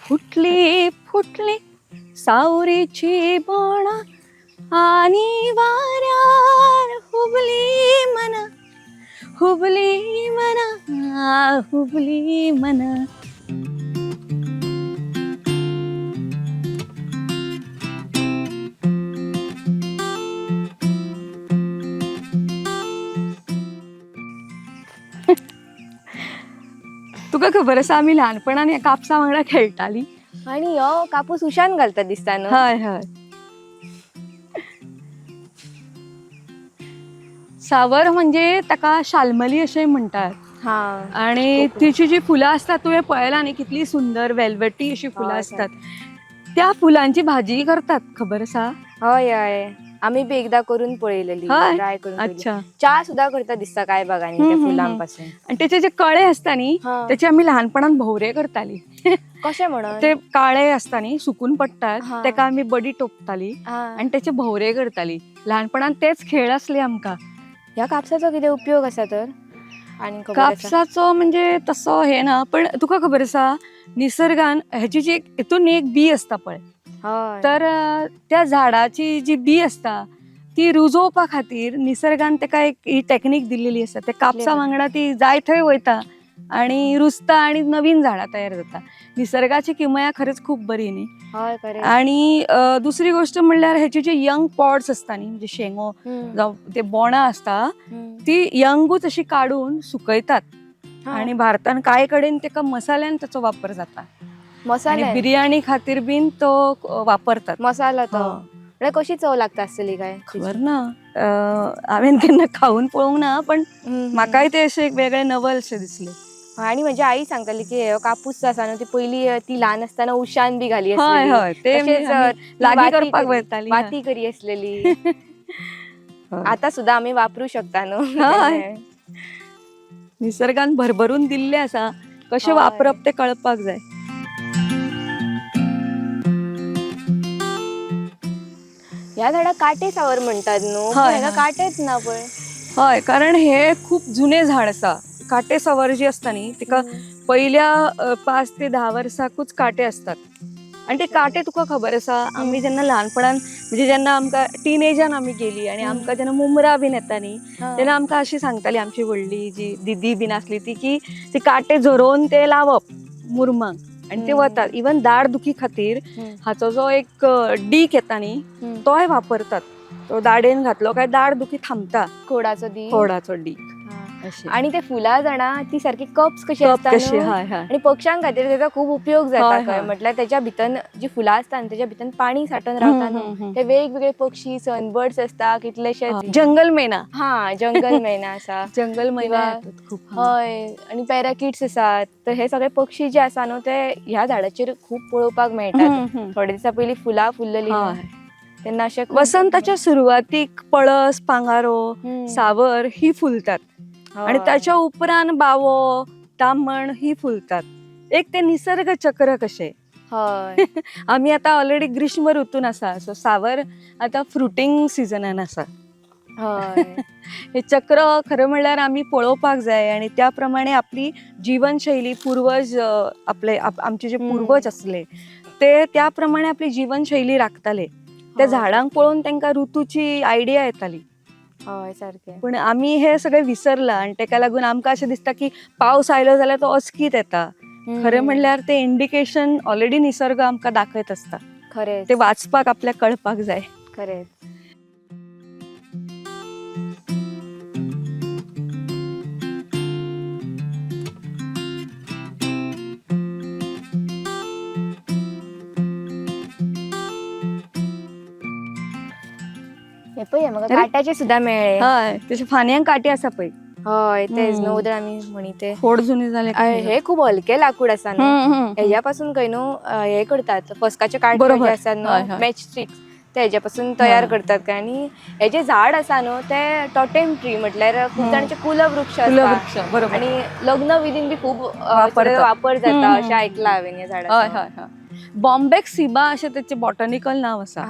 फुटली फुटली सावरीची बोणा आणि वाऱ्यार हुबली मना, हुबली मना, हुबली मना. तुका खबर आसा, आमी ल्हानपणान ह्या कापसा वांगडा खेळटाली. आणि यो कापूस उशान घालतात दिसता न्हू. हय हय, सावर म्हणजे ताका शालमली अशें म्हणटात. हा. आणि तिची जी फुलां आसतात, तुवें पळयलां न्ही, कितली सुंदर वेलवेटी अशी फुलां आसतात. त्या फुलांची भाजी करतात, खबर आसा? हय हय, आम्ही बी एकदा करून पळयलेली. ट्राय करून पळयली. च्या सुद्धा करता दिसता काय बागांनी त्या फुलांपासून. आणि त्याचे जे कळे आसता न्ही, त्याचे आमी ल्हानपणान भोवरे करताली. कशें म्हणून? ते काळे आसता न्ही, सुकून पडटात, तेका आमी बडी टोपताली आणि त्याचे भोवरे करताली. ल्हानपणान तेच खेळ आसले आमकां. ह्या कापसाचो कितें उपयोग आसा तर आनी खबर आसा? कापसाचो म्हणजे तसो हे ना, पण तुका खबर आसा, निसर्गान हेची जी एक हितून एक बी आसता पळय, तर त्या झाडाची जी बी आसता ती रुजोवपा खातीर निसर्गान ताका एक ही टॅक्नीक दिल्लेली आसा. त्या कापसा वांगडा ती जाय थंय वयता आणि रुजता आणि नवीन झाडां तयार जाता. निसर्गाची किमया खरेंच खूब बरी न्ही. हय खरें. आणि दुसरी गोष्ट म्हणल्यार हेची जे यंग पॉड्स आसता न्ही, म्हणजे शेंगो जावं ते बोणां आसता, ती यंगूच अशी काडून सुकयतात आणि भारतान कांय कडेन तेका मसाल्यान ताचो वापर जाता. आणि मसाले बिर्याणी खातीर बीन तो वापरतात. मसाला तो म्हळ्यार कशी चव लागता आसतली काय? खबर ना, हांवें केन्ना खावन पळोवंक ना, पण म्हाकाय ते अशें एक वेगळें नवल शें दिसलें. आणि म्हजी आई सांगताली की हो कापूस जो आसा न्हू, ती पयली ती ल्हान आसतना उशान बी घाली हय आसलेली. हय, ते तशेंच, आमी ती लागीं वाती करपाक करी- वयताली. वाती करी आसलेली. आता सुद्धा आमी वापरू शकता न्हू. हय. निसर्गान भरभरून दिल्लें आसा, कशें वापरप तें कळपाक जाय. ह्या झाडाक काटे सावर म्हणतात न्हू, पण हेका काटेच ना पळय. हय, कारण हे खूब जुने झाड आसा. काटे सावर जी आसता न्ही, तिका पयल्या 5 ते 10 वर्साकूच कांटे आसतात. आणि ते कांटे तुका खबर आसा, आमी जेन्ना ल्हानपणान, म्हणजे जेन्ना आमकां टिनेजान आमी गेली आनी आमकां जेन्ना मुमरां बीन येता न्ही, तेन्ना आमकां अशी सांगताली आमची व्हडली जी दिदी बीन आसली ती, की ती कांटे झरोवन ते लावप मुरमांक आनी ते वतात. इवन दाड दुखी खातीर हाचो जो एक डीक येता न्ही, तोय वापरतात. तो दाडेन घातलो काय दाड दुखी थांबता. खोडाचो दी. खोडाचो डीक. आणि ते फुलां जाणा ती सारकी कप्स कशी कप आसता कशी न्हू. हय हय. आणि पक्ष्यां खातीर तेजो खूब उपयोग जाता खंय. म्हटल्यार त्याच्या भितर जी फुलां आसता न्हू, त्याच्या भितर पाणी साठोवन रावता न्हू, ते वेगवेगळे पक्षी सनबर्ड्स आसता कितलेशे. जंगल मेना. हा, जंगल मेना आसा. जंगल मैना किंवा येतात खूप. हय, आणि पॅराकिट्स आसात. तर हे सगळे पक्षी जे आसा न्हू, ते ह्या झाडाचेर खूब पळोवपाक मेळटात. थोडे दिसा पयलीं फुलां फुल्लली तेन्ना अशें खूब- वसंताच्या सुरवातीक पळस, पांगारो, सावर ही फुलतात आणि त्याच्या उपरांत बावो, तामण ही फुलतात. एक ते निसर्ग चक्र कशे. आमी आता ऑलरेडी ग्रीष्म ऋतून आसा, सो सावर आता फ्रुटींग सिजनान आसा. हे चक्र खरं म्हणल्यार आमी पळोवपाक जाय आणि त्या प्रमाणे आपली जीवनशैली, पूर्वज आपले आमचे जे पूर्वज आसले ते त्या प्रमाणे आपली जीवनशैली राखताले. त्या झाडांक पळोवन तांकां ऋतूची आयडिया येताली. हय सारकें. पण आमी हे सगळे विसरला आणि तेका लागून आमकां अशें दिसता की पावस आयलो जाल्यार तो अचकीत येता. खरें म्हणल्यार ते इंडिकेशन ऑलरेडी निसर्ग आमकां दाखयत आसता. खरें ते वाचपाक आपल्याक कळपाक जाय. खरें. हे पळय म्हाका अरे? काट्याचे सुद्धा मेळ्ळे. हय, तशे फांदयांक कांटे आसा पळय. हय तेच न्हू, उदर आमी म्हणी ते. खोड जुने जाले. हे खूब हलके लाकूड आसा न्हू, हेज्या पासून खंय न्हू हे करतात, फस्काचे काटे जे आसा न्हू, मॅच स्टिक्स, ते हेज्या पासून तयार करतात काय. आणि हेजे झाड आसा न्हू ते टोटेम ट्री, म्हटल्यार खूब जाणांचे कुलवृक्ष आसता. कुलवृक्ष, बरोबर. आणि लग्न विधीन बी खूब वापरतात. वापर जाता अशें आयकलां हांवें ह्या झाडाचो. हय हय हय, बॉम्बेक सिबा अशें तेचें बॉटनिकल नांव आसा.